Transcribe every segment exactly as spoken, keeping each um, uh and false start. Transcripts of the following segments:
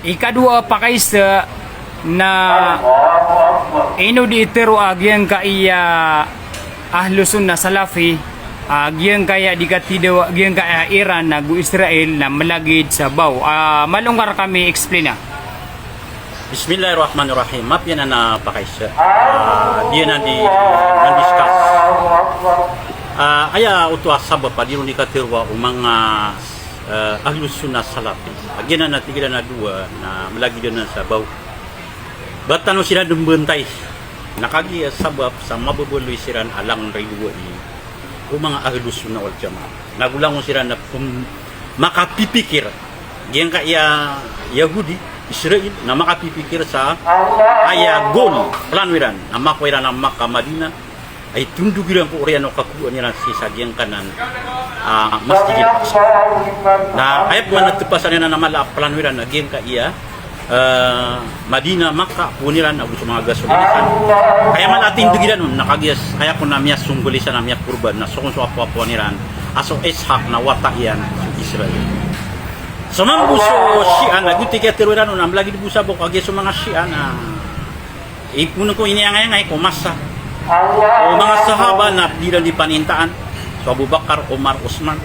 Ikadowa a pakaiza na ino di tharoa a giyangkaya Ahlus Sunnah Salafi, a giyangkaya di katidawa, giyangkaya Iran ago Israel na malagid sa baw. A, malo ngka rkami explaina. Bismillahirrahmanirrahim. Mapiya anan a pakaiza. A, di anan di, nan discuss. A, aya oto a sabap a di ron di katharoa o manga, e, Ahlus Sunnah Salafi. A giyanan a tig iran a dowa na malagid anan sa baw. Ba tano siran dn mbantay. Na kagiya sabap sa mababaloy siran a langon ridoay o manga Ahlus Sunnah wal Jamaah. Na go langon siran na pm-, makapipikir. Giyangkaya Yahudi, Israel, na makapipikir sa aya goal, plano iran, na makowa iran a Makkah, Madinah, a itondog iran ko oriyan o kakowaan iran sii sa giyangkanan a Masjidil Aqsa. Na aya pman a tpasan iran a mala a plano iran a giyangkaya, e, Madinah, Makkah, kowaan iran ago so manga gasolina san. Aya mala a tindg iran on, na kagiya s-, aya kon a miyasonggol isan a miyakorban, na so kon so apoapoan iran a so Ishaq na wata iyan so Israel. So mambo so Shia na giyoto i kiyatharo iran on, a malagid bo sa bo kagiya so manga Shia na ipoon ko iniyangayangay ko masa o manga sahaba na pd iran di panintaan, so Abu Bakar, Umar, Usman.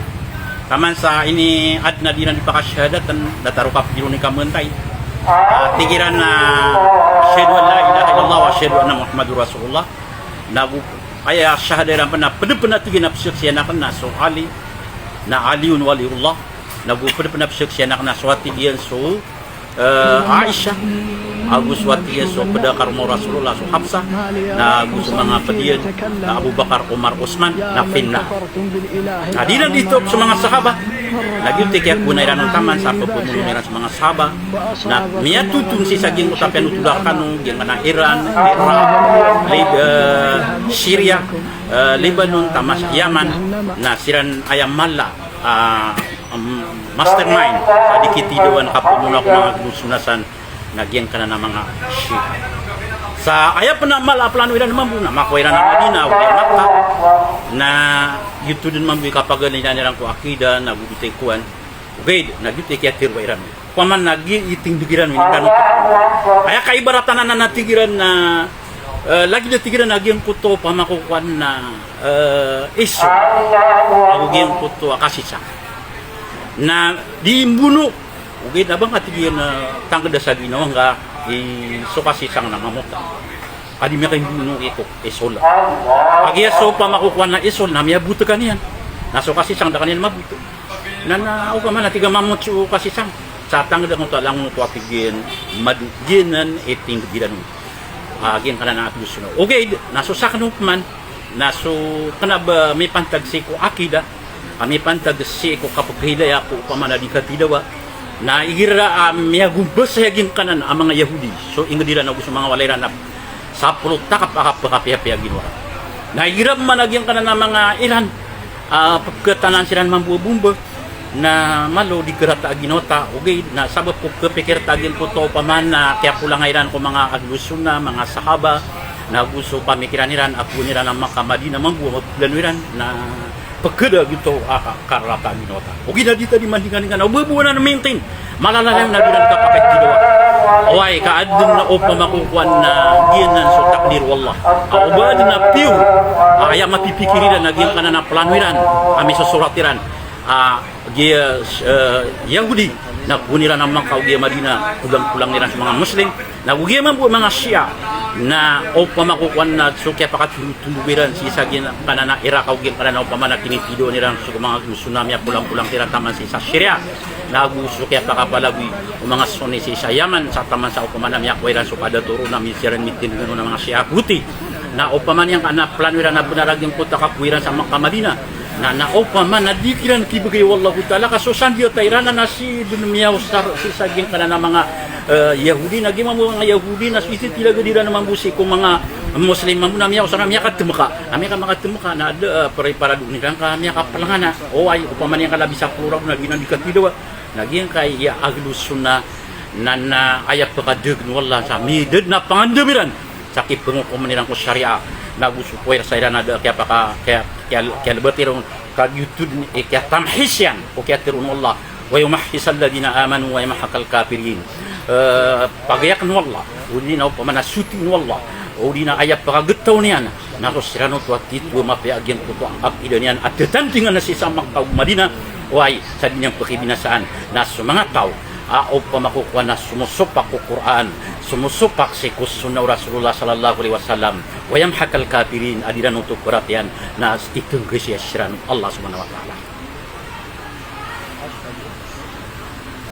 Taman sa ini adn a di iran di pakashahadatan, datar o kapd iran i kamantay. A, tig iran na, "Ashhadu an la ilaha illallah wa ashhadu anna Muhammadur Rasulullah." Na go aya shahada iran pn na pd pn a tig iyan a pzaksian akn na so Ali, na Aliyun waliyullah. Na go pd pn a pzaksian akn na so a tig iyan so, e, Aisha, ago so a tig iyan so pd a karoma o Rasulullah, so Hafsa, na go so manga pd iyan na Abu Bakar, Umar, Usman, na finnar. Na di iran di top so manga sahaba. Na giyoto i kiyakowa iran on taman sa pphmolon iran so manga sahaba. Na miyatoton sii sa giyangkoto a piyanotol akn kano, giyangkanan a Iran, Iraq, Lib-, e, Syria, e, Lebanon, taman sa Yaman, na siran aya mala a, em, mastermind sa di kitidawaan a kapamona ko manga Ahlus Sunnah san na giyangkanan a manga Shia. Sa aya pn a mala a plano iran mambo na makowa iran a Madinah odi a Makkah, na giyoto dn mambo i kapagalinan iran ko akida na go giyoto i kowan. Ogaid na giyoto i kiyatharo iran. Opama na giya i tindg iran o inikan oto. Aya kaibaratan anan a tig iran na, eh, lagid a tig iran a giyangkoto opama ko kowan na, eh, iso ago giyangkoto a kasisang. Na di mbono, ogaid na ba ngka tig iyan a tangkda sa ginawa ngka i so kasisang na mamota. Ka di miyakimbono i ko isol. Kagiya so opama ko kowan na isol na miyabotkan iyan. Na so kasisang da ka niyan mabot. Na, na opama na tig a mamot so kasisang. Sa tangkd angkoto a langon oto a tig iyan mado, giyanan i tindg iran on. Ah, giyangkanan a Ahlus Sunnah. Ogaid na so sakn opama na so kna ba mipantag sii ko akida, a mipantag sii ko kapkhilaya ko opama na di katidawa. Na igira a miyagombas a giyangkanan a manga Yahudi, so ingd iran ago so manga walay iran a sapolo takap a kapkhapiyapiya a ginawa. Na igira man a giyangkanan a manga Iran, ah, pkhatanan siran mambo a bomba, na malo di kharata a ginawa ta, ogaid na sabap ko khapikir ta giyangkoto opama na kiyapolanga iran ko manga Ahlus Sunnah, manga sahaba, na go so pamikiran iran a kowan iran a Makkah, Madinah mambo a plano iran na pkhada giyoto a ka-, karata a ginawa ta. Ogaid na di ta di mandinganingan a o ba bo anan maintain. Malalalayon a di iran kapakay tidawa. Oway, ka adn a opama ko kowan na giyanan so takdir o Allah. A o ba adn a piyor a aya mapipikir iran a giyangkanan a plano iran a misosorat iran a giya, eh, Yahudi na kowan iran a Makkah ago giya Madinah, kolangkolang iran so manga Muslim. Na go giya mambo a manga Shia na opama ko kowan na so kiyapakatondotondog iran sii sa giyangkanan a Iraq ago giyangkanan a opama na kinitidawa iran so manga Ahlus Sunnah, miyakolangkolang iran taman sii sa Syria. Na go so kiyapakapalagoy o manga Sunni sii sa Yaman, sa taman sa opama na miyakowa iran so kadato ron na misiran mitindg on a manga Shia a poti. Na opama niyan ka na plano iran a bnar a giyangkoto a kakowa iran sa Makkah, Madinah. Na, na opama na di kiran kibgay o Allahu Ta'ala ka so sandiyata iran na sii dn miyaosar sii sa giyangkanan a manga, eh, Yahudi, na giya mambo a manga Yahudi na so ititilagad iran mambo sii ko manga Muslim mambo na miyaosar na miyakatmka. Na miyakamakatmka na da, eh, pariparado iran ka miyakaplangana. Oway, opama niyan ka labi sa plural na giyanan di katidawa. Na giyangkaya Ahlus Sunnah na, na aya pkadagn o Allah sa midad na pangandam iran sa kipngokoman iran ko Sharia, na go so puwersa iran a da kiyapaka-, kiya-, kiya-, kiyalbat iran, ka giyoto dn i kiyatamhis iyan ko kiyatharo o Allah, "Wa yumahhisal ladhina amanu wa yumahhiqal kafirin." eh, pagayaken o Allah, odi na opama na sotiin o Allah, odi na aya pakagetaw niyan, na so siran oto a titho a mapiya a giyangkoto a akida niyan a tetandingan a sii sa Makkah o Madinah, oway, sa di niyan pekibinasaan. Na so manga taw a opama ko kowan na somosopak ko Qur'an, somosopak sii ko sunnah o Rasulullah sallallahu alaihi wasallam, wa yamhaqal kafirin, a di iran oto paratiyayaan, na itengges iyan siran o Allah subhanahu wa ta'ala.